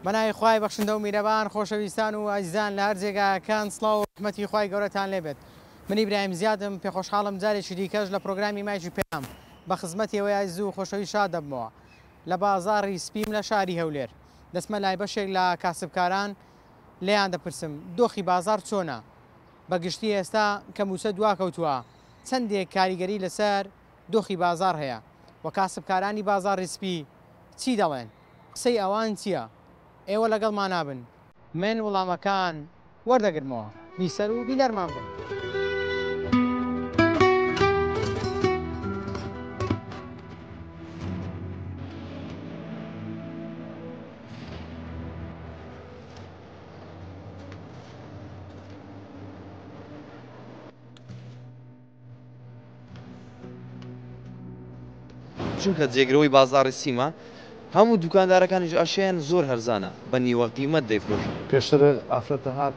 بەناوی خوای بەخشندە و میرەبان خۆشەویستان و ئازیزان لە هەر جێگایەکان سڵاو و ڕەحمەتی خوای گەورەتان لێبێت من ئیبراهیم زیادم پێخۆشحاڵم جارێکی دیکەش لە پرۆگرامی مایکی پەیام بە خزمەتی ئێوەی ئازیز و خۆشەویست شاد دەبمەوە لە بازاڕی سپیم لە شاری هەولێر دەچمە لای بەشێک لە کاسبکاران لێیان دەپرسم دۆخی بازاڕ چۆنە بە گشتی ئێستا کە مووچە دواکەوتووە چەندێک کاریگەری لەسەر دۆخی بازاڕ هەیە و کاسبکارانی بازاڕی سپی چی دەڵێن؟ قسەی ئەوان چییە؟ ئێوە لەگەڵمانا بن. من وڵامەکان وەردەگرمەوە. بیسەر و بینەرمان بن. چونکە جێگرەوەی بازاڕی سیمە، هەموو دوکاندارەکانیش ئەشیایان زۆر هەرزانە بە نیوە قیمەت دەیفرۆشن. پێشتر ئافرەت دەهات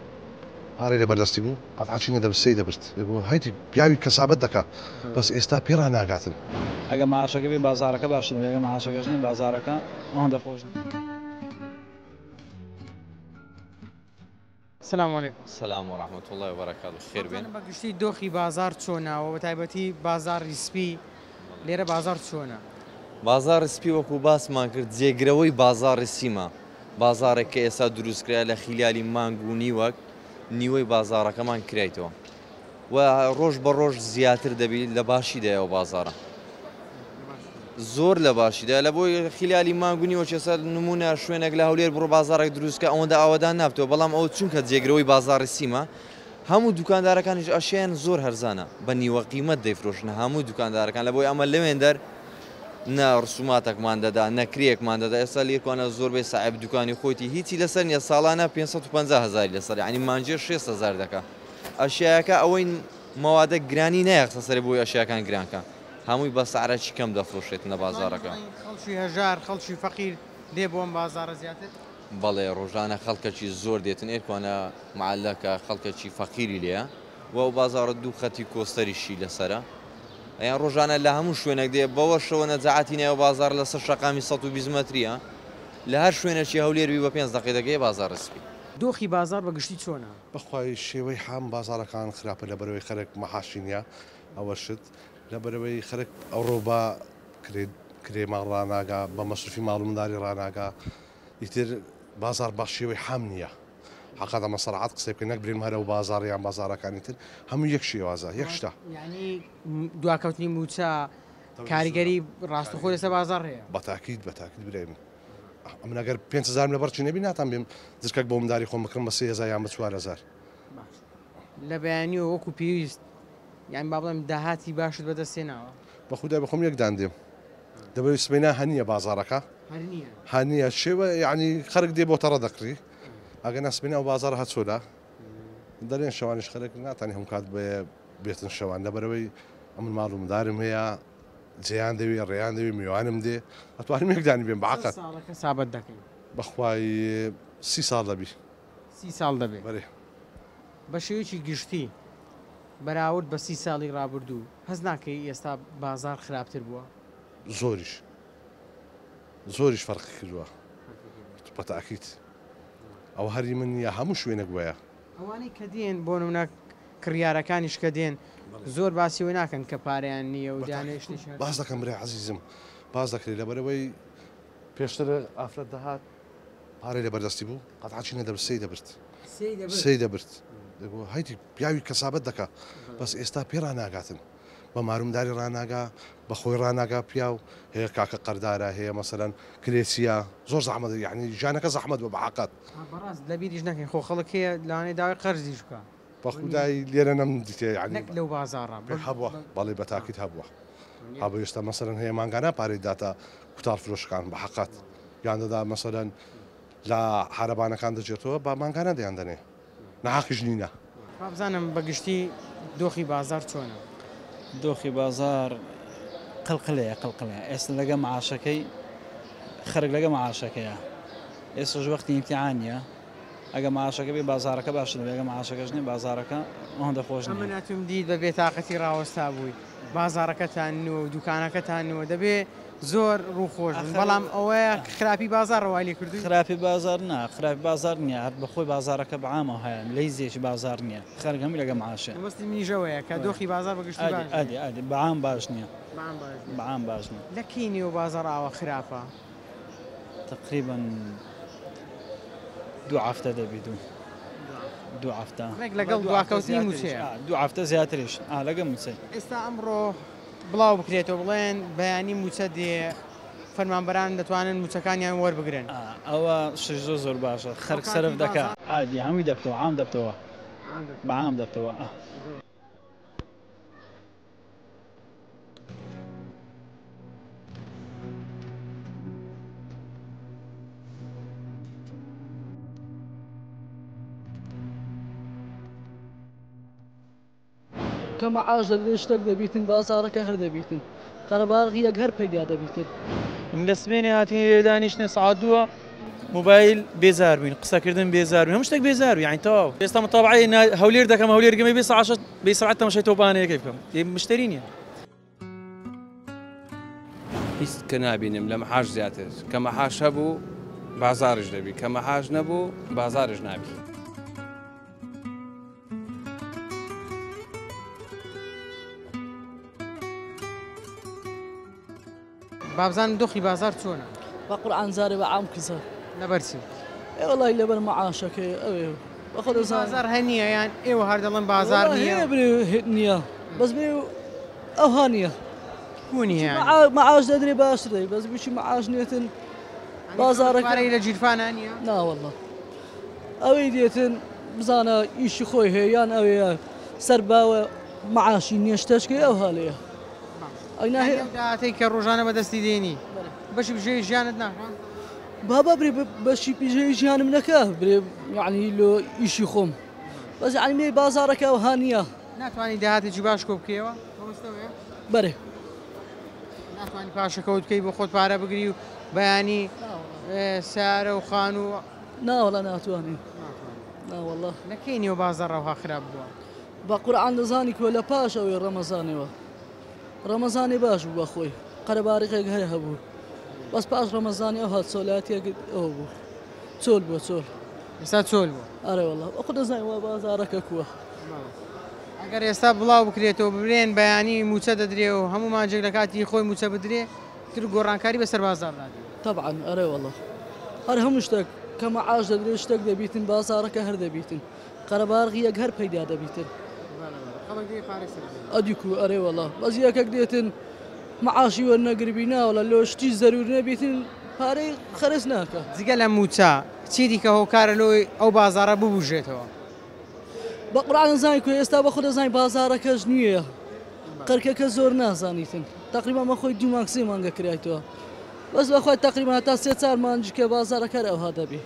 پارەی لەبەر دەستی بوو قەتعەچی نەدەبرد سێی دەبرد دەگۆ هەیدی پیاوی کەسابەت دەکا بەس ئێستا پێ ڕاناگاتن. ئەگەر معاشەکە بێ بازاڕەکە باشتر دەبێ ئەگەر معاشەکەش نیە بازاڕەکە ئەوەندە خۆش نیە. سلام علیکم. سلام و رحمە اللە و بەرەکاتو خێر بێن. بە گشتی دۆخی بازاڕ چۆنە وە بەتایبەتی بازاڕی سپی لێرە بازاڕ چۆنە؟ بازاڕی سپی وەکو باسمان کرد جێگرەوەی بازاڕی سیمە، بازاڕێک کە ئێستا دروست کرایە لە خیلالی مانگ و نیوەک نیوەی بازاڕەکەمان کرایتەوە و ڕۆژ بە ڕۆژ زیاتر دەبی لە باشیدایە ئەو بازاڕە زۆر لە باشیدا لە بۆی خیلالی مانگ و نیوە چێسەر نمونە شوێنێک لە هەولێر بڕۆ بازاڕێک دروستکە ئەوەندە ئاوەدان نابتەوە بەڵام ئەو چونکە جێگرەوەی بازاڕی سیمە هەموو دوکاندارەکانیش ئەشیان زۆر هەرزانە بە نیوە قیمەت دەیفرۆشن هەموو دوکاندارەکان لە بۆی ئەمە لەوێندەر نە ڕسوماتەکمان دەدا نە کرێکمان دەدا ئێستا لێرکوانە زۆربەی ساحێب دوکانی خۆیتی هیچی لەسەر نییە ساڵانە 550 هەزاری لەسەر یعنی مانجێ 6 هەزار دەکا ئەشیایەکە ئەوەی مەوادە گرانی نایەخستە سەرێ بۆی ئەشیاکان گرانکە هەمووی بە سعرەکی کەم دەفرۆشێتن لە بازاڕەکە. خەڵکی هەژار خەڵکی فەقیر دێ بۆ ئەم بازاڕە زیاتر؟ بەڵێ ڕۆژانە خەڵکەکی زۆر دێتن ئێرکوانە معەلەکە خەڵکەکی فەقیری لێیە و ئەو بازاڕە دوو خەتی کۆستەریشی لەسەرە یان ڕۆژانە لە هەموو شوێنێک دێ بەوەشەوە نەجاعەتی ناو بازاڕ لەسەر شەقامی 120 مەتریە لە هەر شوێنێکی هەولێر بی بە پێنج دەقەی دەگەیە بازاڕی سپی. دۆخی بازاڕ بە گشتی چۆنە؟ بەخوای شێوەی حام بازاڕەکان خراپە لەبەرئەوەی خەرک مەحاشی نیە ئەوە شت لەبەرئەوەی خەرک ئەوڕۆ بە کرێ کرێ ماڵ ڕاناگا بە مەسروفی ماڵ و مندالی ڕاناگا ئیتر بازاڕ بە شێوەی حام نیە حەقە دەمە سەراحەت قسەی بکەین نەک برێم هەر ئەو بازاڕ یان بازاڕەکانی تر هەموو یەک شێوازە یەک شتە. یانی دواکەوتنی مووچە کاریگەری ڕاستەوخۆی لەسەر بازاڕ هەیە؟ بە تاکید بە تاکید برای من. ئەمن ئەگەر 5000 لەبەر چی نەبی ناتان بێم جرکەک بۆ منداری خۆم بکڕم بە 3000 یان بە 4000. باش لە بەیانیەوە وەکو پێویست یان با بڵێم داهاتی باشت بەدەست هێناوە؟ بە خودای بەخۆم یەک دان دێم دەبەوی سبەینا هەنیە بازاڕەکە هەر نییە هەنیە شێوە یعنی خەرک دێ بۆ تەڕە دەکڕی ئەگەر نا سبەینا ئەو بازاڕە هەچۆلا دەرێن شەوانیش خەرک ناتانی هەموو کات بێتن شەوان لەبەرەوەی ئەمن ماڵ و مندارم هەیە جێیان دەوێ ڕێیان دەوێ میوانم دێ ئەتوانم یەک دانی بێم بە عەقەد. چەند ساڵە کەسابەت دەکەی؟ بەخوای 30 ساڵ دەبی. 30 ساڵ دەبێ. بەرێ. بە شێوەیەکی گشتی بەراورد بە 30 ساڵی ڕابردوو هەست ناکەی ئێستا بازاڕ خراپتر بووە؟ زۆریش زۆریش فەرقی کردووە بە تاکید ئەوە هەری من نییە هەموو شوێنێک وایە. ئەوانەی کە دێن بۆ نمونە کڕیارەکانیش کە دێن زۆر باسی ئەوە ناکەن کە پارەیان نییە و دانەوێت شتێکی هەر. باس دەکەن برای عەزیزم باس دەکرێت لەبەرئەوەی پێشتر ئافرەت دەهات پارەی لەبەر دەستی بوو قەتعەچی نەدەبرد سێی دەبرد سێی دەبرد دەگۆ هەیدی پیاوی کەسابەت دەکا بەس ئێستا پێ ڕاناگاتن بە مارومداری ڕاناگا بە خۆی ڕاناگا پیاو هەیە کاکە قەردارە هەیە مەسەلەن کرێچیە زۆر زەحمەت یعنی ژیانەکە زەحمەت بووە بە حەقەت. بەڕاست لەبیریش نەکەین خۆ خەڵک هەیە لەوانەیە داوای قەرزیش بکا. بەخودای لێرە نەم دیتێ یعنی نەک لەو بازاڕە هەبووە بەڵێ بە تاکید هەبووە هەبوو ئێستا مەسەلەن هەیە مانگانە پارەی داتە کوتاڵ فرۆشەکان بە حەقەت یان دەدا مەسەلەن لە عارەبانەکان دەجێتەوە بە مانگانە دەیان دەنێ ناحەقیش نینە. با بزانم بە گشتی دۆخی بازاڕ چۆنە؟ دۆخی بازاڕ قلقلەیە قلقلەیە ئێستا لەگە معاشەکەی خەرک لەگە معاشەکەیە ئێستاش وەختی ئیمتیحان نییە ئەگە معاشەکە بێ بازاڕەکە باش دەبێ ئەگە معاشەکەش نییە بازاڕەکە ئەوەندە خۆش نییە. ئەمن ئەتوم دیت بە بێتاقەتی ڕاوەستا بووی. بازاڕەکەتان نوێ و دوکانەکەتان نوێ دەبێ زۆر ڕووخۆش بن بەڵام ئەوەیە خراپی بازاڕ وای لێ کردووی؟ خراپی بازاڕ نا خراپی بازاڕ نییە هەر بەخۆی بازاڕەکە بە عامەوە هەیە لە هیچ جێیەکی بازاڕ نییە خەڵک هەمووی لەگەڵ معاشە. مەبەستی منیش ئەوەیە کە دۆخی بازاڕ بە گشتی باش نییە. ئادی ئادی بە عام باش نییە. بە عام باش نییە. بە عام باش نییە. لە کەی نێو بازاڕ ئاوا خراپە؟ تەقریبەن دوو هەفتە دەبی دوو دوو هەفتە. ڕێک لەگەڵ دواکەوتنی مووچەیە. دوو هەفتە زیاتریش ئا لەگەڵ مووچەی. ئێستا ئەمڕۆ بڵاو بکرێتەوە بڵێن بەیانی مووچە دێ فەرمانبەران دەتوانن مووچەکانیان وەربگرن. ئەوە شش زۆر زۆر باشە خەرک سەرف دەکا. عادی هەمووی دەبتەوە عام دەبتەوە بە عام دەبتەوە. کە مەعاش دەدرێت شتەک دەبیتن بازاڕەکە هەر دەبیتن قەرەباڵغیەک هەر پەیدا دەبیتن. لە سبەینێ هاتین لێرە دانیشتین سەعات دووە مۆبایل بێزار بووین قسەکردن بێزار بووین هەموو شتێک بێزار بوو یانی تەواو ئێستا متابعەی هەولێر دەکەم هەولێر گەمەی بێ سەعات شەش بێ سەعات تەماشای تۆپانەیەکەی بکەم مشتەری نییە. هیچ کە نابینم لە مەحاش زیاتر کە مەحاش هەبوو بازاڕیش دەبی کە مەحاش نەبوو بازاڕیش نابی. بابزانم دۆخی بازار چۆنە؟ بە قورعان جارێ بە عام کزە. لەبەر چی؟ ئێ وەڵی لەبەر مەعاشەکەی ئەوێ بەخۆ دەزانم. بازار هەر نییە یان ئێوە هەر دەڵێن بازار نییە؟ هەیە برێ نییە بەس برێ ئەوها نییە. کو نییە یانی؟ مەعاش دەدرێ باشتر دەبی بەس بچی مەعاش نێتن بازارەکە پارەی لە گیرفانا نییە؟ نا وەڵا ئەوەی دێتن بزانە ئیشی خۆی هەیە یان ئەوەیە سەر باوە مەعاشی نییە شتەشکەی ئەو هالەیە. ئەو داهاتەی کە ڕۆژانە بەدەستی دێنی بەشی بژێوی ژیانت ناکا؟ بابا برێ بەشی بژێوی ژیانم نەکا برێ یعنی لۆ ئیشی خۆم بەس یعنی مێ بازاڕەکە ئەوها نییە. ناتوانی داهاتێکی باش کۆ بکەیەوە؟ مەبەستەوەیە؟ بەرێ. ناتوانی پاشەکەوت بکەی بۆ خۆت پارە بگری و بەیانی سیارە و خانوو؟ ناوەڵا ناتوانین. ناوەڵا. لە کەی نێو بازاڕ ئەوها خراپ بووە؟ بە قورعان دەزانی کۆ لە پاش ئەوەی ڕەمەزانەوە ڕەمەزانی باش بوو بەخۆی قەرەباڵغێک هەر هەبوو بەس پاش ڕەمەزانی ئەو هات چۆلاتیەک ئەو بوو چۆل بووە چۆل. ئێستا چۆل بووە؟ ئەرێ وەڵا ئەخۆ دەزانی وا بازاڕەکە کووە. ئەگەر ئێستا بڵاو بکرێتەوە ببرێن بەیانی مووچە دەدرێ و هەموو مانجێک لە کاتی خۆی مووچە بدرێ تر گۆڕانکاری بەسەر بازاڕدا دێ. تەبعەن ئەرێ وەڵا هەر هەموو شتێک کە مەعاش دەدرێ شتێک دەبیتن بازاڕەکە هەر دەبیتن قەرەباڵغیەک هەر پەیدا دەبیتن. ئەدی کو ئەرێ وەڵا بەس یەکەک دێتن معاشی وەرنەگربی ناوەڵا لۆ شتی زەرور نەبیتن پارەی خەرج ناکا. جگە لە مووچە چی دیکە هۆکارە لۆی ئەو بازاڕە ببوژێتەوە؟ بە قورعان ئەزانی کو ئێستا بە خۆ دەزانی بازاڕەکەش نوێیە قەرکەکە زۆر نازانیتن تەقریبا بە خۆی دوو مانگ سێ مانگە کرایتەوە بەس بەخوای تەقریبا هەتا سێ چار مانگی کە بازاڕەکە هەر ئەوها دەبی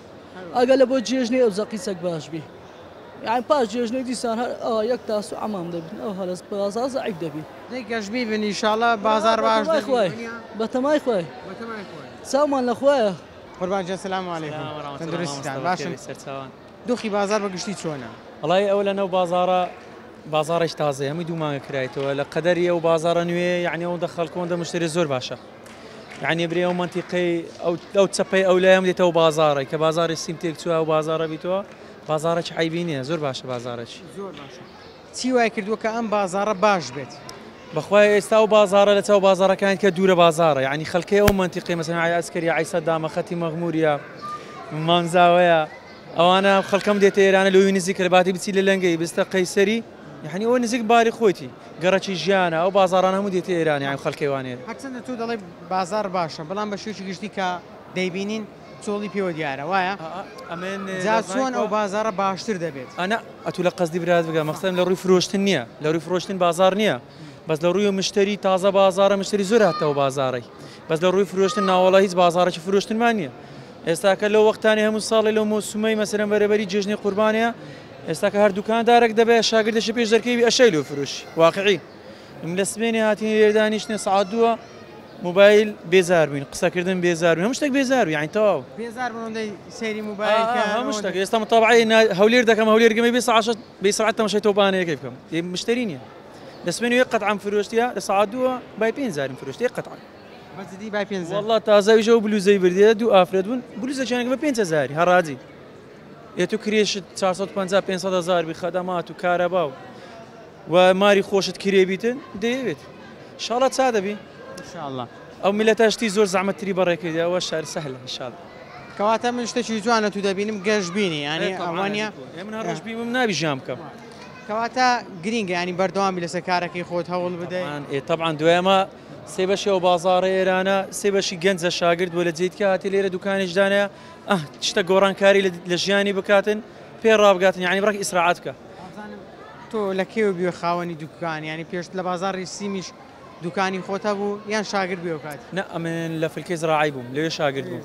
ئەگەر لە بۆ جێژنەی ئەو زەقیسەک باش بی یانی پاش جێژنەی دیسان هەر ئەوە یەک تاس و عەمام دەبن ئەو هەرەس بازاڕ زەعیف دەبی. دەی گەشبین بن ئیشاڵا بازاڕ باش دەبی خوای بەتەمای خوای چاومان لە خوایە. قوربان گیان سلام علیکم تەندروستیتان باشن دۆخی بازاڕ بە گشتی چۆنە؟ وەڵایی ئەوە لەناو بازاڕە بازاڕێکی تازەیە هەمووی دوو مانگە کرایتەوە لە قەدەری ئەو بازاڕە نوێ یعنی ئەوەندە خەڵک ئەوەندە مشتری زۆر باشە یعنی برێ ئەو مەنتیقەی ئەو ئەو چەپەی ئەو لایەم دێتەوە بازاڕێک کە بازاڕی سیم تێک چووە ئەو بازاڕە بیتەوە بازاڕێکی عەیبی نییە زۆر باشە بازاڕێکی. زۆر باشە چی وای کردووە کە ئەم بازاڕە باش بێت؟ بەخوای ئێستا ئەو بازاڕە لە چاو بازاڕەکانی کە دوورە بازاڕە یعنی خەڵکەی ئەو مەنتیقەی مەسەلەن عەی عەسکەریە عەی سەدامە خەتی مەغموریە مامزاوەیە ئەوانە خەڵکەم دێتە ئێرانە لۆوی نزیکە لە باتی بچی لە لەنگەی بستە قەیسەری یعنی ئەوە نزیک باری خۆیتی گەڕەکی ژیانە ئەو بازاڕانە هەموو دێتە ئێران یعنی خەڵکەی وانەیە. هەرچەندە تۆ دەڵێی بازاڕ باشە بەڵام بە شێوەیەکی گشتی کە دەیبینین چۆڵی پێوە دیارە وایە؟ ئەمن جا چۆن ئەو بازاڕە باشتر دەبێت؟ ئەنا ئەتوو لە قەزدی برات بگە مەخسەدم لە ڕووی فرۆشتن نییە لە ڕووی فرۆشتن بازاڕ نییە بەس لە ڕووی مشتری تازە بازاڕە مشتری زۆر هاتەوە بازاڕی بەس لە ڕووی فرۆشتن ناوەڵا هیچ بازاڕێکی فرۆشتنمان نییە ئێستاکە لەو وەختانەی هەموو ساڵێ لەو مۆسومەی مەسەلەن بەرەبەری جێژنی قوربانەیە ئێستاکە هەر دوکاندارێک دەبێ شاگردێکی پێش دەرکەوی ئەشای لۆ فرۆشی واقعی لە سبێنێ هاتین لێرە دانیشتین سەعات دووە مۆبایل بێزار بووین قسەکردن بێزار بووین هەموو شتێک بێزار بوو یعنی تەواو بێزار بوون ئەوەندەی سەیری مۆبایل کە هەموو شتێک ئێستا متابعەی هەولێر دەکەم هەولێر گەمەی بێ سەعات بێ سەعات تەماشای تۆپانەیەکەی بکەم مشتری نییە. لە سمێنی یەک قەتعەم فرۆشتیە لە سەعات دووە بای پێنج هەزارم فرۆشتیە یەک قەتعە. بە جدی بای پێنج هەزار؟ وەڵا تازە ئەویش ئەو بلوزەی بردیە دوو ئافرەت بوون بلوزەکیان بە 5000 هەڕاجی ئێ تو کرێشت 450 500 هەزار بی خەدەمات و کارەبا و و ماری خۆشت کرێ بیتن دەیەوێت ئینشاڵا چا دەبی ئینشاڵا ئەو میلەتە شتی زۆر زەحمەتتری بەڕێ کردی ئەوە شار سەهلە ئینشاڵا. کەواتە من شتێکی جوان لە تو دەبینم گەشبینی یانی ئەوە نیە؟ من هەر ڕەشبینم نابی ژیان بکەم. کەواتە گرینگە یانی بەردەوام بی لەسەر کارەکەی خۆت هەوڵ بدەی. ئێ تەبعەن دوای ئەمە سێ بەشی ئەو بازاڕە ئێرانە سێ بەشی گەنجە شاگرد بووە لە جێیتکە هاتیە لێرە دوکانیش دانایە ئه شتە گۆڕانکاری لە ژیانی بکاتن پێ ڕابگاتن یانی بڕێک ئیسراعەت بکە. وابزانم تۆ لە کەیەوە بووی خاوەنی دوکان یانی پێشت لە بازاڕی سیمیش دوکانی خۆت هەبوو یان شاگرد بووی ئەو کات؟ نا ئەمن لە فلکەی زراعی بووم لەوێ شاگرد بووم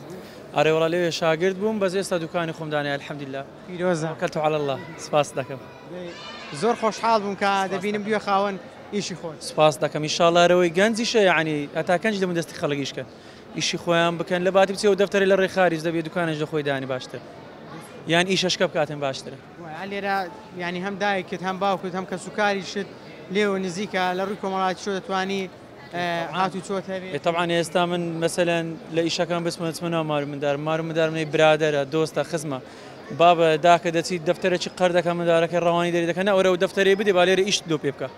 ئەرێ وەڵا لەوێ شاگرد بووم بەس ئێستا دوکانی خۆم دانایە الحمدللە. پیرۆزە. توکلت علی اللە سپاست دەکەم. زۆر خۆشحاڵ بووم کە دەبینم بوویە خاوەن ئیشی خۆت. سپاست دەکەم ئیشاڵا ئەرەوەی گەنجیشە یەعنی هەتا کەنج دەمو دەستی خەڵک ئیش کەن ئیشی خۆیان بکەن لە باتی بچێ ئەو دەفتەرەی لە ڕێ خاریج دەبێ دوکانێش لە خۆی دانی باشتر یان ئیشەشکە بکاتن باشترە. وایە لێرە یانی هەم دایکت هەم باوکت هەم کەسوکاریشت لێوە نزیکە لە ڕووی کۆمەڵایەتیشەوە دەتوانی هات و چۆت هەبێ. ئێ تەبعەن ئێستا من مەسەلەن لە ئیشەکان بچمە دەچمە ناو مار و مندارم مار و مندارم نەی برادەرە دۆستە خزمە بابە داکە دەچیت دەفتەرەکی قەر دەکا مندارەکەی ڕەوانی دەری دەکا نا وەرە ئەو دەفتەرەی بدێ با لێرە ئیشت لۆ پێ بکا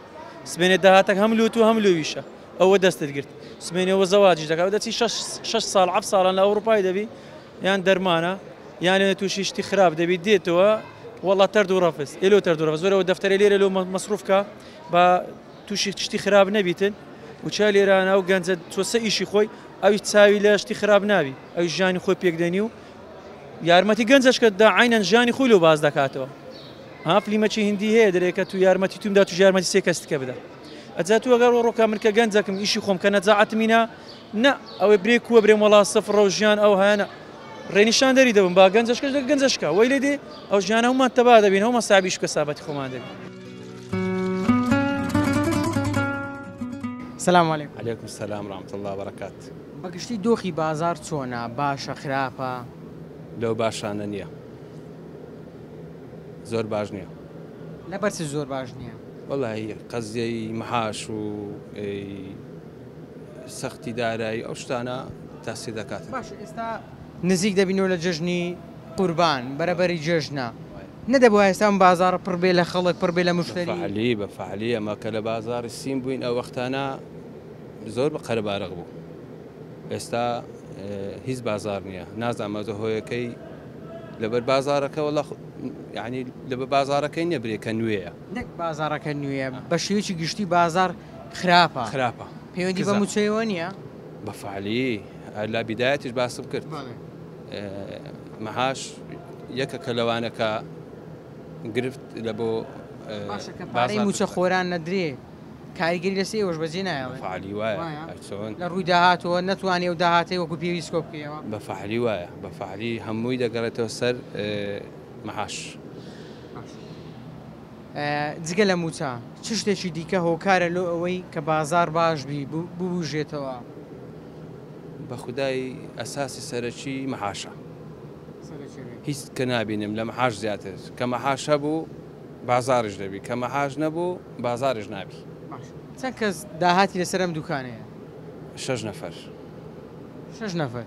سبەینێ داهاتەک هەم لۆ تو هەم لۆویشە ئەوە دەستت گرت سبەینێ وە زەواجیش دەکا دەچی شەش شەش ساڵ حەفت ساڵان لە ئەوڕوپای دەبی یان دەرمانە یان تووشی شتی خراپ دەبی دێتەوە وەڵا تەرد و ڕەفز ئێ لۆ تەرد و ڕەفز وەرە ئەو دەفتەرەی لێرە لۆ مەسروف کە با تووشی شتی خراپ نەبیتن و چا لێرانە ئەو گەنجە چۆسە ئیشی خۆی ئەویش چاوی لە شتی خراپ نابی ئەویش ژیانی خۆی پێک دێنی و یارمەتی گەنجەش کە دا عینەن ژیانی خۆی لۆ باز دەکاتەوە ها فلیمەکی هندی هەیە دەرێ کە تو یارمەتی توم دا تو یارمەتی سێ کەس تکە بدە ئەجا تو ئەگەر ڕۆکە من کە گەنجەکم ئیشی خۆم کە نەجاعەتمینە نا ئەوەی برێ کووە برێم وەڵا سفرە و ژیان ئەو هەیە ڕێنیشان دەری دەبم با گەنجەشکەش لەگە گەنجەشکە وەی لێ دێ ئەو ژیانە هەموومان تەبا دەبین هەموومان سابی شکە سابەتی خۆمان دەبین. سلام علیکم. علیکم سلام رحمة اللە برکات. بە گشتی دۆخی بازاڕ چۆنە باشە خراپە؟ لەو باشانە نییە زۆر باش نییە. لەبەر چ زۆر باش نییە؟ وەڵاهی قەزیەی محاش و سەختی دارایی ئەو شتانە تاسیر دەکاتن. باشە ئێستا نزیک دەبینەوە لە جەژنی قوربان بەرەبەری جەژنە نەدەبوایە ئێستا ئەم بازاڕە پڕ بێ لە خەڵک پڕ بێ لە مشتەری؟ بە فەعلی بە فەعلی ئەمە کە لە بازاڕی سیم بووین ئەو وەختانە زۆر بە قەرەبارغ بوو ئێستا هیچ بازار نییە نازانم ئەوە هۆیەکەی لەبەر بازارەکە وەڵا یعنی لەبەر بازارەکەی نییە برێ کە نوێیە. نەک بازاڕەکە نوێیە بە شێوەیەکی گشتی بازاڕ خراپە. خراپە. پەیوەندی بە موچەیەوە نییە؟ بە فعلی هەر لە بیدایەتیش باسم کرد مەعاش یەکەکە لەوانە کە گرفت لە بۆ باشە کە پارەی موچە خۆران نەدرێ کاریگەری لەسەر ئێوەش بەجێ نایەڵێ؟ فعلی وایە چۆن لە ڕووی داهاتەوە نەتوانێ ئەو داهاتەی وەکو پێویست کۆ بکەیەوە؟ بە فعلی وایە بە فعلی هەمووی دەگەڕێتەوە سەر مەعاش. جگە لە مووچە چ شتێکی دیکە هۆکارە لۆ ئەوەی کە بازاڕ باش بی ببوژێتەوە؟ بە خودای ئەساسی سەرەکی مەعاشە هیچ کە نابینم لە مەعاش زیاتر کە مەعاش هەبوو بازاڕیش دەبی کە مەعاش نەبوو بازاڕیش نابی. چەند کەس داهاتی لەسەر ئەم دوکانەیە؟ شەش نەفەر. شەش نەفەر.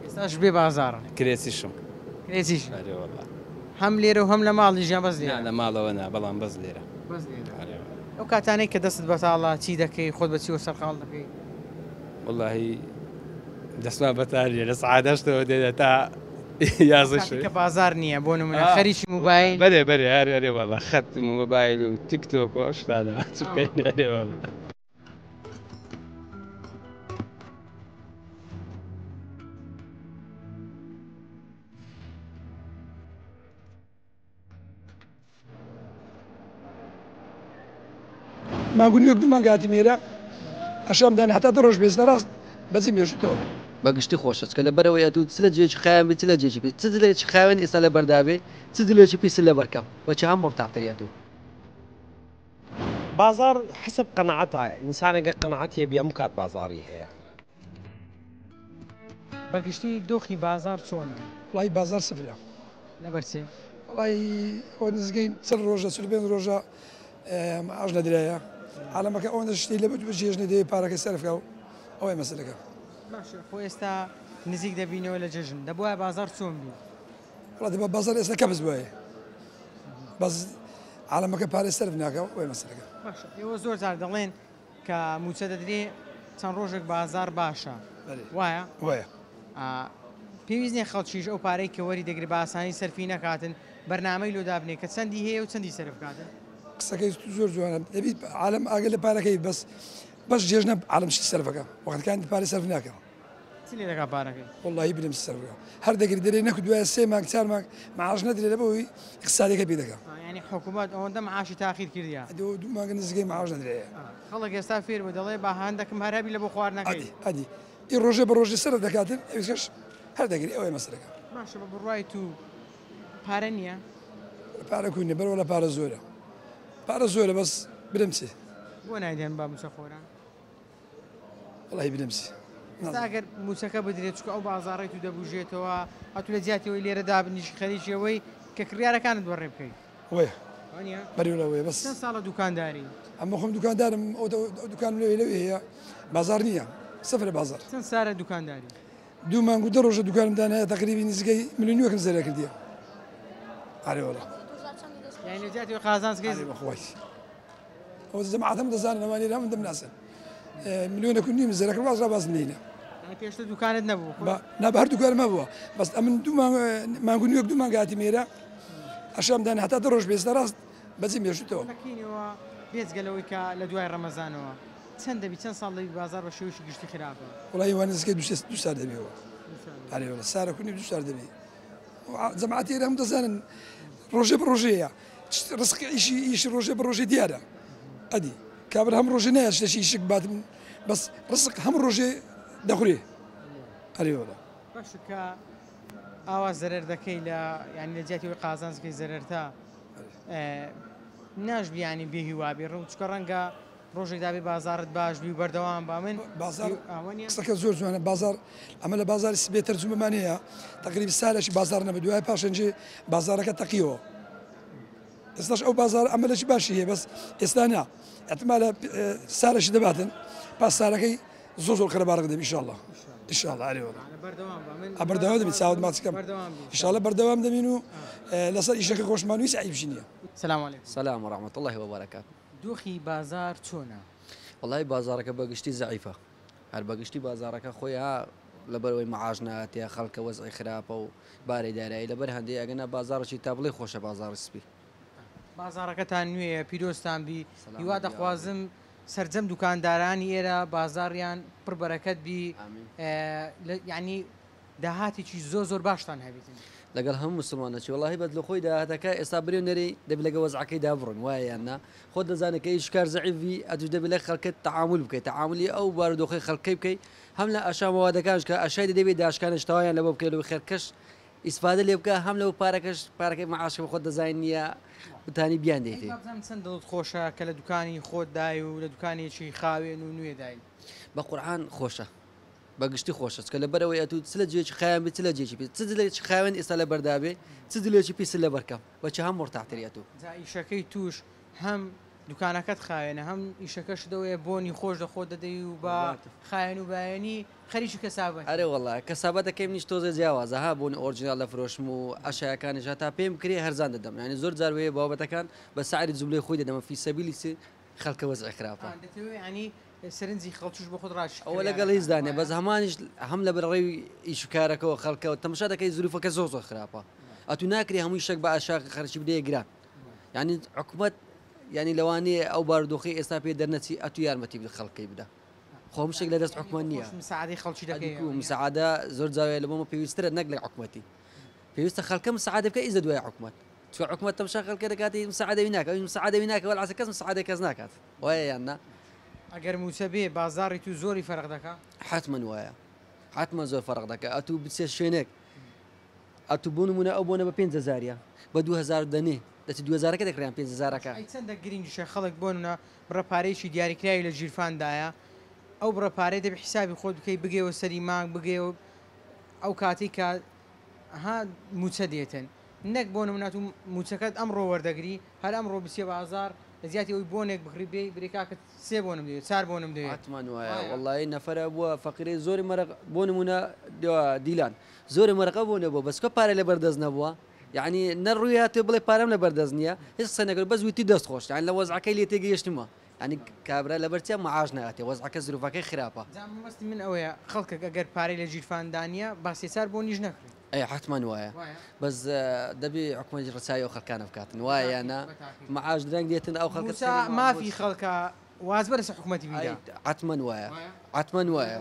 ئێستاش بێ بازاڕن؟ کرێچیشم. کرێچیش؟ ئەرێ وەڵا. هەم لێرە و هەم لە ماڵیش یان بەس لێرە؟ نا لە ماڵەوە نا بەڵام بەس لێرە. بەس لێرە. ئەرێ وەڵا. ئەو کاتانەی کە دەستت بەتاڵە چی دەکەی؟ خۆت بە چیوە سەرقاڵ دەکەی؟ وەڵاهی دەستمان بەتاڵ نییە لە سەعات هەشتەوە دێنە تا یازدە شەوێ. کاتێک کە بازاڕ نییە بۆ نموونە خەریکی مۆبایل؟ بەرێ بەرێ ئەرێ ئەرێ وەڵا خەت مۆبایل و تیک تۆک و ئەو شتانە چ بکەین ئەرێ وەڵا. مانگ و نیوەک دوو مانگ هاتیمە ئێرە ئەشام دانێ هەتا دە ڕۆژ بێ ئێستا ڕاست بەجێ مێژووتەوە. بە گشتی خۆشە چکە لە بەرەوەی ئەتوو چ لە جێیەکی خاوێن بی چ لە جێیەکی پیس چ جلێکی خاوێن ئێستا لە بەردا بێ چ جلێکی پیست لە بەر کەم وە چ هەم مورتاحتری ئەتوو. بازاڕ حەسەب قەناعەتە ئینسانێک گەر قەناعەتی هەبی هەموو کات بازاڕی هەیە. بە گشتی دۆخی بازاڕ چۆنە؟ وەڵایی بازاڕ سفرە. لەبەر چی؟ وەڵایی ئەوە نزیکەی 40 ڕۆژە 45 ڕۆژە معاش نەدرایە عالەمەکە ئەوەندە شتی لە بەجێژنە دەیەوێ پارەکەی سەرف کا و ئەوەیە مەسەلەکە. باشە خۆ ئێستا نزیک دەبینەوە لە جەژن دەبوایە بازاڕ چۆن بی؟ وەڵا دەبا بازاڕ ئێستا کەبس بوایە بەس عالەمەکە پارەی سەرف ناکا ئەوەیە مەسەلەکە. باشە ئێوە زۆر جار دەڵێن کە مووچە دەدرێ چەند ڕۆژێک بازاڕ باشە وایە؟ وایە. پێویست نیە خەڵکیش ئەو پارەی کە وەری دەگرێ بە ئاسانی سەرفی نەکاتن بەرنامەی لۆ دابنێ کە چەندی هەیە و چەندی سەرف کاتن؟ قسەکەی زۆر جوانە دەبیت عالەم ئاگە لە پارەکەی بەس بەس جێژنە عالەم شتی سەرفەکە وەختەکان پارەی سەرف ناکە. چی لێ دەکا پارەکەی؟ وەڵاهی برێم چی سەرف بکا هەر دەگری دەرێ نەکو دوایە سێ مانگ چار مانگ معاش نەدرێ لەبەر ئەوەی ئیقتسادەکە پێ دەکا. یانی حکومەت ئەوەندە معاشی تاخیر کردیە. دوو مانگە نزیکەی معاش نەدرێ. خەڵک ئێستا فێر بوو دەڵێ با هەندەکم هەر هەبی لە بۆ خواردنەکەی. ئەدی ئەدی ئی ڕۆژێ بە ڕۆژێ سەرف دەکاتن ئەویش هەر دەگری ئەوەیە مەسەلەکە. باشە بە بڕوای تو پارە نییە؟ پارە کو نیە بەرەوەڵا پارە زۆرە پارە زۆرە بەس برێم چێ. بۆ نایدەن بە موچەخۆران؟ وەڵاهی برێم چێ. ئێستا ئەگەر موچەکە بدرێت چونکە ئەو بازاڕەی تو دەبوژێتەوە ئەتو لە جیاتی ئەوەی لێرە دابنیشی خەریکی ئەوەی کە کڕیارەکانت بەڕێ بکەی. وەیە وانیە؟ بەرێ وەڵا وەیە بەس. چەند ساڵە دوکانداری؟ ئەمە خۆم دوکاندارم ئەو دوکانم لەوێ لەوێ هەیە بازاڕ نییە سفرە بازاڕ. چەند سارە دوکانداری؟ دوو مانگ و دە ڕۆژە دوکانم دانایە تەقریبی نزیکەی ملیۆنێکم زەرەر کردیە ئەرێ وەڵا. یانی لە جیاتی ئەوەی قازانج کەی. ئەرێ بەخوای ئەوە جەماعەت هەموو دەزانن ئەوانەی هەموو دەمناسن ملیۆنێک و نیم زەرەر کردم واز باس نینە. یانی پێشتر دوکانت نەبوو؟ نا بە هەر دوکانم هەبووە بەس ئەمن دوو مانگ مانگ و نیوێک دوو مانگ هاتیم ئێرە ئەشام دانا هەتا دە ڕۆژ بێ ئێستا ڕاست بەجێ مێژووتەوە. بەکینەوە بێجگە لەوەی کە لە دوای ڕەمەزانەوە چەند دەبی چەند ساڵ دەبی بازاڕ بە شێوەیەکی گشتی خراپە؟ وەڵاهی وا نزیکەی دوو سێ دوو سار دەبیەوە ئەرێ وەڵا سارە کونی دوو سار دەبی جەماعەتی ئێرە هەموو دەزانن ڕۆژێ بە ڕۆژەیە ڕزقی ئیشی ئیشی ڕۆژێ بە ڕۆژێ دیارە ئەدی کابرا هەم ڕۆژێ نایە شتێکی ئیشک باتم بەس ڕزق هەم ڕۆژێ دەخورێ ئەرێ وەڵا. باشە کە ئاوا زەرەر دەکەی لە یانی لە جیاتی ئەوەی قازانج بکەی زەرەرتە ناشبی یانی بێ هیوا بی ڕەو چونکە ڕەنگە ڕۆژێک دابێ بازاڕت باش بی و بەردەوام بە من بازاڕ قسەکە زۆر جوانە بازاڕ ئەمە لە بازاڕی سبێ تەرجومەمان هەیە تەقریب سالێکی بازاڕ نەبوو دوای پاشەنجێ بازاڕەکە تەقیەوە ئێستاش ئەو بازاڕ ئەمەلێکی باشی هەیە بەس ئێستا نا احتمالە سالێکی دەباتن پاس سالەکەی زۆر زۆر قەرەباڵغ دەبی ئینشاڵڵا ئینشاڵڵا ئەرێ وەڵا بەردەوام دەبین چاوت ماچ کەم ئینشاڵڵا بەردەوام دەبین و لەسەر ئیشەکە خۆشمان و هیچ عەیبشی نییە. سلام علیکم. سلام و رحمە اللە و بەرەکاته. دۆخی بازار چۆنە؟ وەڵاهی بازاڕەکە بە گشتی زەعیفە هەر بە گشتی بازاڕەکە خۆی ها لەبەرئەوەی مەعاش نەهاتیە خەڵکە وەزعی خراپە و باری دارایی لەبەر هەندێ ئەگەنا بازاڕێکی تا بڵێی خۆشە بازاڕی سپی. بازاڕەکەتان نوێیە پیرۆزتان بی هیوا دەخوازم سەرجەم دوکاندارانی ئێرە بازاڕیان پڕ بەرەکەت بی یانی داهاتێکی زۆر زۆر باشتان هەبیتن. لەگەڵ هەموو موسڵمان دەچی وەڵاهی بەس لەخۆی داهاتەکە ئێستا برێ و نەرێی دەبی لەگەڵ وەزعەکەی دا بڕۆین وایە یان نا خۆت دەزانی کە ئیش کار زەعیف بی ئەتوش دەبی لەگ خەڵکت تەعامول بکەی تەعامولی ئەو بارودۆخەی خەڵکەی بکەی هەم لە ئەشا مەوادەکانش کە ئەشای دەدەی بێ داشکانش تەواویان لەبۆ بکەی لەوەی خەرکەش ئیسفادە لێ بکە هەم لەو پارەکەش پارەکەی مەعاشکە خۆت دەزانی نییە بتانی بیان دەیتێ. ئەی بابزانم چەند دڵت خۆشە کە لە دوکانی خۆت دای و لە دوکانێکی خاوێن و نوێ دای. بە قورعان خۆشە بە گشتی خۆشە چکە لەبەر ئەوەی ئەتوو چ لە جێیەکی خاوێن بی چ لە جێیەکی پیس چ جلێکی خاوێن ئێستا لەبەر دابێ چ جلێکی پیست لەبەر کەم بە چ هەم مورتاحتری ئەتوو. جا ئیشەکەی توش هەم دوکانەکەت خاوێنە هەم ئیشەکەشت ئەوەیە بۆنی خۆش لە خۆت دەدەی و بە خاوێن و باوێنی خەریکی کەسابەتی. ئەرێ وەڵا کەسابەتەکەی منیش تۆزێ جیاوازە ها بۆنی ئۆرجیناڵ دەفرۆشم و ئەشیاکانیش هەتا پێم بکرێ هەرزان دەدەم یانی زۆر جار وەیە بابەتەکان بە سعری جوملەی خۆی دەدەمە فی سەبیلی چ خەڵکە وەزعی خراپە. دەتەوێ یانی سەرنجی خەڵکیش بۆ خۆت ڕاکێشی ئەوە لەگەڵ هیچدا نیە بەس هەمانیش هەم لەبەر ڕێی ئیش و کارەکەوە خەڵکەوە تەماشا دەکەی زروفەکە زۆر زۆر خراپە ئەتوو ناکرێ هەمووی شەک بە ئەشاق خەرچی بدەیە گران یانی حکومەت یانی لەوانەیە ئەو بارودۆخەی ئێستا پێ دەرنەچی ئەتوو یارمەتی خەڵکەی بدە. خۆ هەموو شتێک لە دەست حکومەت نییە. مساعدەی خەڵکی دەکەی. مساعدە زۆر جاوێ لە بۆمە پێویستترە نەک لە حکومەتی. پێویستە خەڵکە مساعدە بکە ئیزە دوای حکومەت. چونکە حکومەت تەماشا خەڵکە دەکات مساعدەوی ناکات ئەویش مساعدەوی ناکات وەلعەسە کەس مساعدەی کەس ناکات وایە یان نا؟ ئەگەر مووچە بێ بازاڕی تو زۆری فەرق دەکا؟ حەتمەن وایە حەتمەن زۆر فەرق دەکا ئەتوو بچێ شوێنێک ئەتوو بۆ نموونە ئەو بۆنە بە پێنج هەزاریە بە دوو هەزار دەنێ دەچی دوو هەزارەکە دەکڕێ یان پێنج هەزارەکە. ئەی چەندە گرینگیشە خەڵک بۆ نموونە بڕە پارەیەکی دیاریکراوی لە گیرفاندایە ئەو بڕە پارەیە دەبی حیسابی خۆت بکەی بگەیەوە سەری مانگ بگەیەوە ئەو کاتەی کە ها موچە دێتن نەک بۆ نمونە تو موچەکەت ئەمڕۆ وەردەگری هەر ئەمڕۆ بچیە بازاڕ. لە جیاتی ئەوەی بۆنێک بکڕی بێی برێ کاکە سێ بۆنم دەوێ چار بۆنم دەوێ. حەتمەن وایە وەڵایی نەفەرە بووە فەقیرەی زۆری مەرەق بۆ نموونە دیلان زۆری مەرەقە بۆ نەبووە بەس کە پارەی لەبەر دەست نەبووە یەعنی نە ڕووی هاتووە بڵێ پارەم لەبەر دەست نییە هیچ قسەی نەکرد بەس وتی دەست خۆش یەعنی لە وەزعەکەی لێ تێگەیشتمە یەعنی کابرا لەبەر چیە معاش نایاتێ وەزعەکە زروفەکەی خراپە. جا مەبەستی من ئەوەیە خەڵکەک ئەگەر پارەی لە گیرفاندا نییە با سێ چار بۆنیش نەکڕێ. ئەی حەتمەن وایە بەس دەبی حکومەت ڕەچاوی ئەو خەڵکانە بکاتن وایە یان نا معاش درەنگ دێتن ئەو خەڵکە موچە مافی خەڵکە واجبە لەسەر حکومەتی بیدا. حەتمەن وایە حەتمەن وایە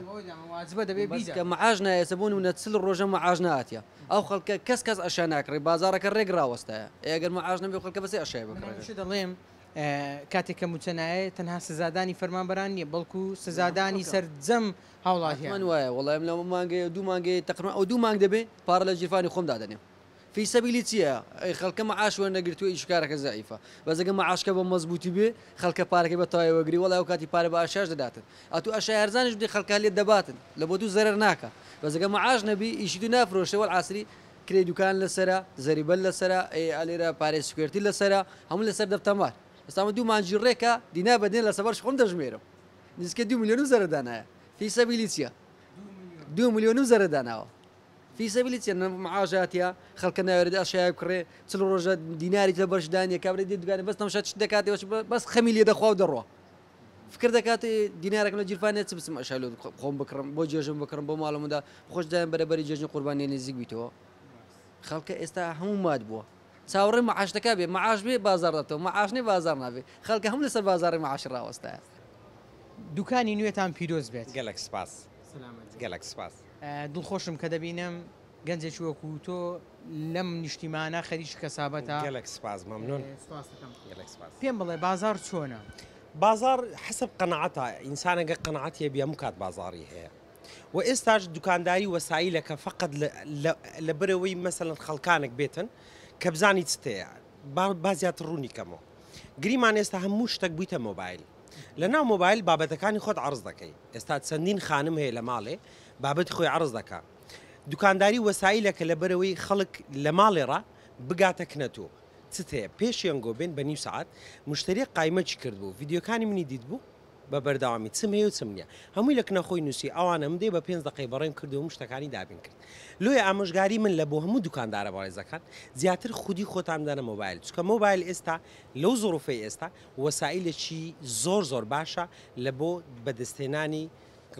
واجبە دەبێ بەس کە معاش نایە ئێستا بۆ نمونە 40 ڕۆژە معاش نەهاتیە ئەو خەڵکە کەس کەس ئەشیا ناکڕێ بازاڕەکە ڕێک ڕاوەستایە ئێ ئەگەر معاش نەبێ ئەو خەڵکە بەسێ ئەشیای من بکڕێ. هەمیشە دەڵێم کاتێک کە موچە نایە تەنها سزادانی فەرمانبەران نییە بەڵکو سزادانی سەرجەم هاوڵاتیان. حەتمەن وایە وەڵای من لەو مانگەیە دوو مانگەیە تەقریبا ئەو دوو مانگ دەبێ پارە لە گیرفانی خۆم دادەنێم فی سەبیلی چییە ئەی خەڵکە مەعاش وەرنەگرتووە ئیش و کارەکە زەعیفە بەس ئەگەر مەعاشکە بە مەزبووتی بێ خەڵکە پارەکەی بە تەواوی وەگری وەڵای ئەو کاتی پارە بە ئەشیاش دەداتن ئەتوو ئەشیای هەرزانیش بدەی خەڵکە لێت دەباتن لە بۆ توو زەرەر ناکا بەس ئەگەر مەعاش نەبی ئیشی توو نافرۆشێ وەلعاسری کرێی دوکان لەسەرە زەریبە لەسەرە ئەی ئەلێرە پارەی سکوێرتی لەسەرە هەموو لەسەر دەفتەمار ئێستا من دوو مانگی ڕێکە دینار بە دینار لەسەر بەرش خۆم دەژمێرم نزیکەی دوو ملیۆنم زەرەر دانایە فی سەبیلی چیە دوو ملیۆنم زەرەر داناوە فی سەبیلی چیە نە معاش هاتیە خەڵکە ناوێرێت ئەشیای بکڕێ چل ڕۆژە دیناری لە بەرش دانیە کابرا دێت دوکانە بەس تەماشا چ دەکاتێ بەس خەمی لێ دەخوا و دەڕوا فکر دەکات دینارێکم لە گیرفانێ چ بچم ئەشای لۆ خۆم بکڕم بۆ جێژم بکڕم بۆ ماڵمدا خۆش دایم بەرەبەری جێژنی قوربانی نزیک بیتەوە خەڵکە ئێستا هەموو مات بووە چاوەڕێی معاش دەکا بێ معاش بێ بازاڕ دەبتەوە معاش نێ بازاڕ نابێ خەڵکە هەموو لەسەر بازاڕی معاشی ڕاوەستایە. دوکانی نوێتان پیرۆز بێت. گەلەک سپاس سەلامەت بی. گەلەک سپاس. دڵخۆشم کە دەبینم گەنجێکی وەکو تۆ لەم نیشتیمانە خەریکی کەسابەتە. گەلەک سپاس مەمنون. سپاست دەکەم. گەلەک سپاس. پێم بڵێ بازاڕ چۆنە؟ بازاڕ حەسەب قەناعەتە ئینسان ئەگەر قەناعەتی هەبی هەموو کات بازاڕی هەیە و ئێستاش دوکانداری وەسایلەکە فەقەت لەبەرئەوەی مەسەلەن خەڵکانێک بێتن کە بزانی چ تێیە با زیاتر ڕوونی کەمەوە گریمان ئێستا هەموو شتێک بوویتە مۆبایل لە ناو مۆبایل بابەتەکانی خۆت عەرز دەکەی ئێستا چەندین خانم هەیە لە ماڵێ بابەتی خۆی عەرز دەکا دوکانداری وەسایلەکە لەبەرئەوەی خەڵک لە ماڵێ ڕا بگاتە کنە تۆ چت هەیە پێش یەنگۆ بێن بە نیو سەعات مشتەریەک قایمەکی کردبوو ڤیدیۆکانی منی دیتبوو بە بەردەوامی چم هەیە و چم نیە هەمووی لە کنە خۆی نوسی ئەوانەم دێ بە پێنج دەقەی بەڕێم کرد و هەموو شتەکانی دابین کرد لۆیە ئامۆژگاری من لە بۆ هەموو دوکاندارە بەڕێزەکان زیاتر خودی خۆتان بدەنە مۆبایل چونکە مۆبایل ئێستا لەو زڕوفەی ئێستا وەسائیلێکی زۆر زۆر باشە لە بۆ بەدەستهێنانی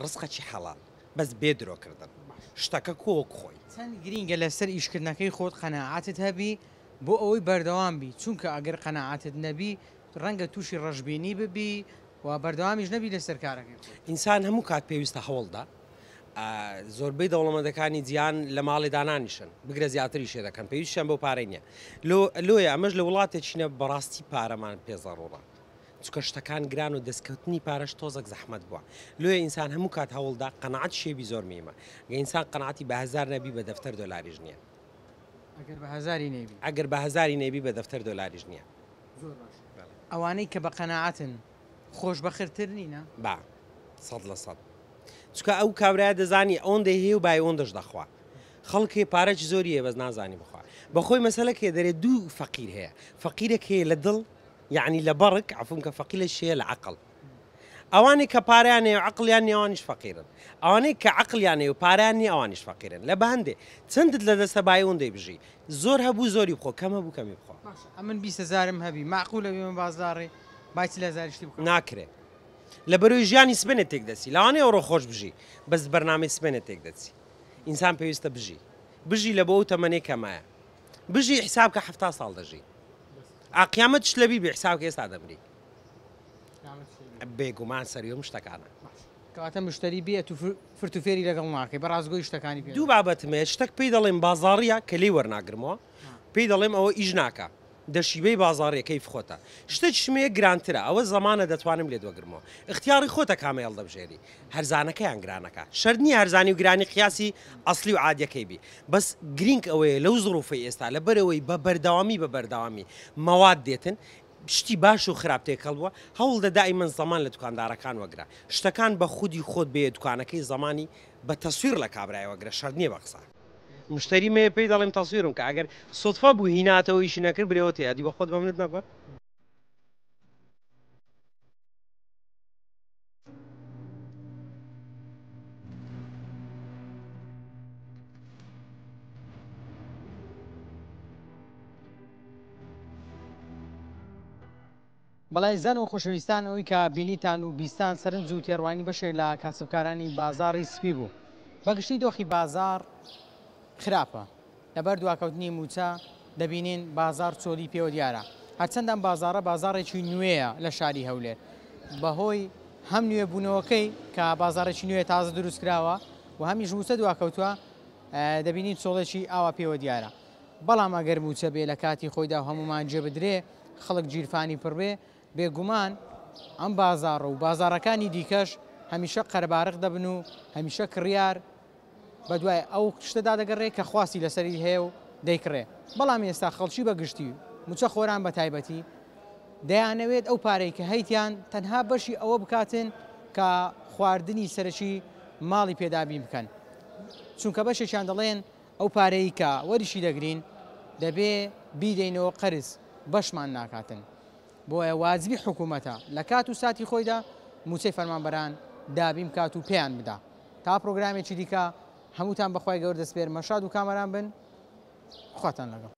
ڕزقەکی حەڵاڵ بەس بێ درۆ کردن شتەکە کۆ وەک خۆی. چەند گرینگە لەسەر ئیشکردنەکەی خۆت قەناعەتت هەبی بۆ ئەوەی بەردەوام بی چونکە ئەگەر قەناعەتت نەبی ڕەنگە تووشی ڕەشبینی ببی و بەردەوامیش نەبی لەسەر کارەکەی خۆت. ئینسان هەموو کات پێویستە هەوڵدا، زۆربەی دەوڵەمەندەکانی جیهان لە ماڵێ دانانیشن، بگرە زیاتریش شێ دەکەن، پێویستیان بەو پارەی نییە. لۆ لۆیە ئەمەش لە وڵاتێکینە بەڕاستی پارەمان پێ زەڕوڕە، چونکە شتەکان گران و دەستکەوتنی پارەش تۆزەک زەحمەت بووە. لۆیە ئینسان هەموو کات هەوڵدا، قەناعەت شێبی زۆر مهیمە. گەر ئینسان قەناعەتی بە هەزار نەبی بە دەفتەر دۆلاریش نییە. ئەگەر بە هەزاری نەیبی. ئەگەر بە هەزاری نەیبی بە دەفتەر دۆلاریش نییە. زۆر باشە ئەوانەی کە بە قەناعەتن خۆشبەخرتر نینە؟ با 100%. چونکە ئەو کابرایە دەزانی ئەوەندەی هەیە و بای ئەوەندەش دەخوا. خەڵک هەیە پارەکی زۆری هەیە بەس نازانی بخوا. بەخۆی مەسەلەک هەیە دەرێ دوو فەقیر هەیە. فەقیرێک هەیە لە دڵ یەعنی لە بەڕک عەفوم کە فەقیرێکیش هەیە لە عەقڵ. ئەوانەی کە پارەیان هەیە و عەقڵیان نیە ئەوانیش فەقیرن. ئەوانەی کە عەقڵیان هەیە و پارەیان نیە ئەوانیش فەقیرن. لە بەهەندێ چەندت لە دەستە بای ئەوەندەی بژی. زۆر هەبوو زۆری بخۆ کەم هەبوو کەمی بخۆ. باشە ئەمن 20 هەزارم هەبی مەعقولە بێمە بازاڕێ بای 40 هەزاری شتی بکڕم؟ ناکرێ. لەبەرەوەی ژیانی سبەینێ تێک دەچی. لەوانەیە ئەوڕۆ خۆش بژی بەس بەرنامەی سبەینێ تێک دەچی. ئینسان پێویستە بژی. بژی لە بۆ ئەو تەمەنەی کە مایە. بژی حیساب کە 70 ساڵ دەژی. ئا قیامەتیشت لەبیر بێ حیساب کە ئێستا دەمری. بێگومان سەری هەموو شتەکانە. کەواتە مشتەری بێت و فرت و فێری لەگەڵ ناکەی بە ڕاستگۆی شتەکانی پێ دوو بابەتم هەیە شتەک پێی دەڵێم بازاڕیە کە لێی وەرناگرمەوە پێی دەڵێم ئەوە ئیش ناکا دەشیبەی بازاڕیە کەیف خۆتە شتێکیشم هەیە گرانترە ئەوە زەمانە دەتوانم لێت وەگرمەوە ئیختیاڕی خۆتە کامەی هەڵدەبژێری هەرزانەکە یان گرانەکە شەرت نییە هەرزانی و گرانی قیاسی ئەسڵی و عادیەکەی بی بەس گرینگ ئەوەیە لەو زڕوفەی ئێستا لەبەرئەوەی بە بەردەوامی بە بەردەوامی مەواد دێتن شتی باش و خراپ تێکەڵ بووە، هەوڵدە دائیمەن زەمان لە دوکاندارەکان وەگرە، شتەکان بە خودی خۆت بێیە دوکانەکەی زەمانی بە تەسویر لە کابرای وەگرە شەرت نیە بە قسە. مشتەریم هەیە پێی دەڵێم تەسویرم کە ئەگەر سوتفە بوو هیناتەوە ئیشی نەکرد برێوە تێ ئەدی بە خۆت بە منت نەگوت. بەڵێ ئازیزان و خۆشەویستان ئەوەی کە بینیتان و بیستان سەرنج و تێڕوانینی بەشێک لە کاسبکارانی بازاڕی سپی بوو. بەگشتی دۆخی بازاڕ خراپە، لەبەر دواکەوتنی مووچە دەبینین بازاڕ چۆلی پێوە دیارە، هەرچەندە ئەم بازاڕە بازاڕێکی نوێیە لە شاری هەولێر، بەهۆی هەم نوێبوونەوەکەی کە بازاڕێکی نوێ تازە دروستکراوە و هەمیش مووچە دواکەوتووە دەبینین چۆڵێکی ئاوا پێوە دیارە. بەڵام ئەگەر مووچە بێ لە کاتی خۆیدا و هەموومان جێ بدرێ، خەڵک گیرفانی پڕ بێ، بێگومان ئەم بازاڕە و بازاڕەکانی دیکەش هەمیشە قەرەبارخ دەبن و هەمیشە کڕیار بەدوای ئەو شتەدا دەگەڕێ کە خواستی لەسەری هەیە و دەیکڕێ. بەڵام ئێستا خەڵکی بە گشتی و مووچەخۆران بە تایبەتی دەیانەوێت ئەو پارەی کە هەیتیان تەنها بەشی ئەوە بکاتن کە خواردنی سەرەکی ماڵی پێ دابین بکەن. چونکە بەشێکیان دەڵێن ئەو پارەی کە وەریشی دەگرین دەبێ بیدەینەوە قەرز بەشمان ناکاتن بۆیە واجبی حکومەتە لە کات و ساتی خۆیدا موچەی فەرمانبەران دابین بکات و پێیان بدا تا پرۆگرامێکی دیکە هەمووتان بەخوای گەورە دەسپێرمە شاد و کامەران بن خواتان لەگەڵ.